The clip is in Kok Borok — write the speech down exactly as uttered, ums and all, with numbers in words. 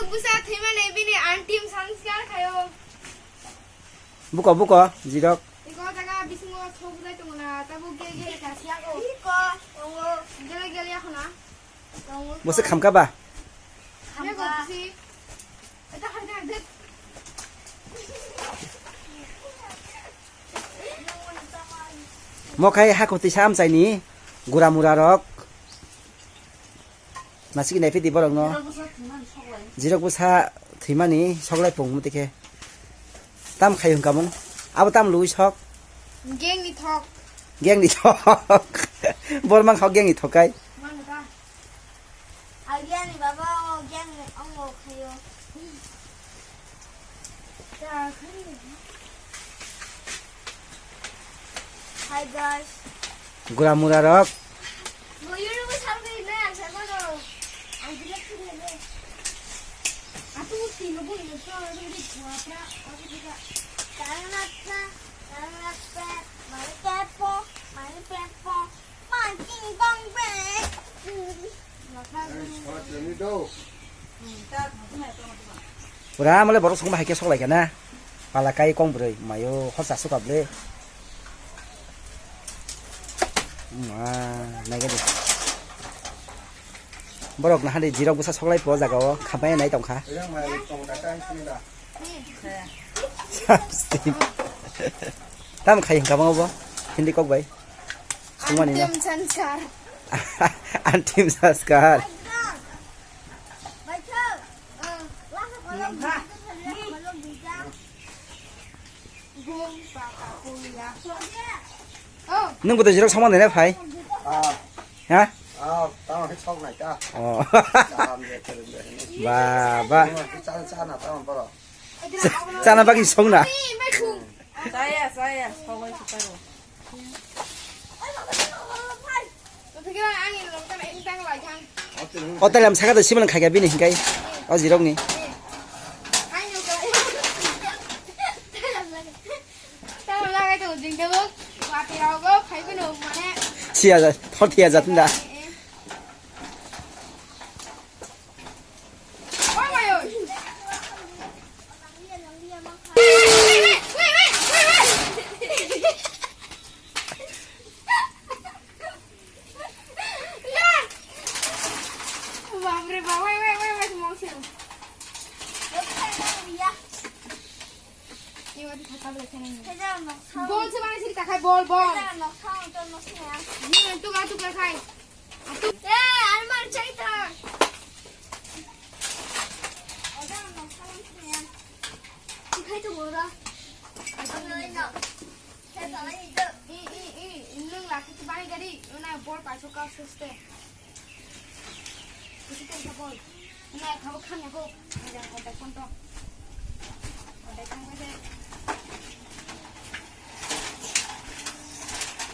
Busa thwimani bini antim sanskar khayo. Buko, buko, jirok. Iko jaga bisingo thok bwlai tongo na, tabuk gel gel ka siya ko. Iko, tongo. Gel gel ya khona. Tongo. Bo se khamka ba? Khamka. Eko bisi. Eta khai na, det. Mo khai hakoti sa amchaini gura mura rok. Nasiki naiphidi borokno. Jirok bwsa thwimani soklai pung muti khe. Tam khai hwnkha mung. Abo tam lui sok. Geng ni thok. Geng ni thok. Bor mang khok geng ni thok kai. Mano ta. Agiani baba o geng ni ongo khayo. Hi guys. Gura mura rok. Moyur bo sal goi na, ang sa mano. Ang bilak sini ne. Atu tino bo ino so, atu di kuapra, aku juga. Tarang laksa, tarang laksa, mari kepo, mari kepo. Pura mole borok songba hai khe sok lai kha na. Pala kai kong bwrwi mayo hor cha suka ble. Ma nai gadi. Borok na hadi jirok bwsa sok lai po jaga o khamai nai tong kha. Tam khai hwnkha mo bo Hindi kok bai. Sungmani na. Antim sanskar. Antim sanskar. Nung bodo jirok songmani na phai? Ah. Ha? Ah, tamo sok nai ta. Oh. Ba, ba. Chana, chana, tamo boro. Chana bagwi songna. Chaya, chaya, sogwi sukaro. O tailam saka da siman khaikha bini hinkai. O jirok ni. Siya ja, thor thiya ja tunda. Bapre bap, wai, wai, wai, wai, mokse. Bol se bana siri takhai, bol, bol. Ni tukla, tukla khai. Eh, almar chai ta. Khai to bora. I, i, i, nwng laki to bani gari, nwng bol paisok ka suste. Isi tengka bol. Nwng khabo khamya ko. Nwng kontak phone to.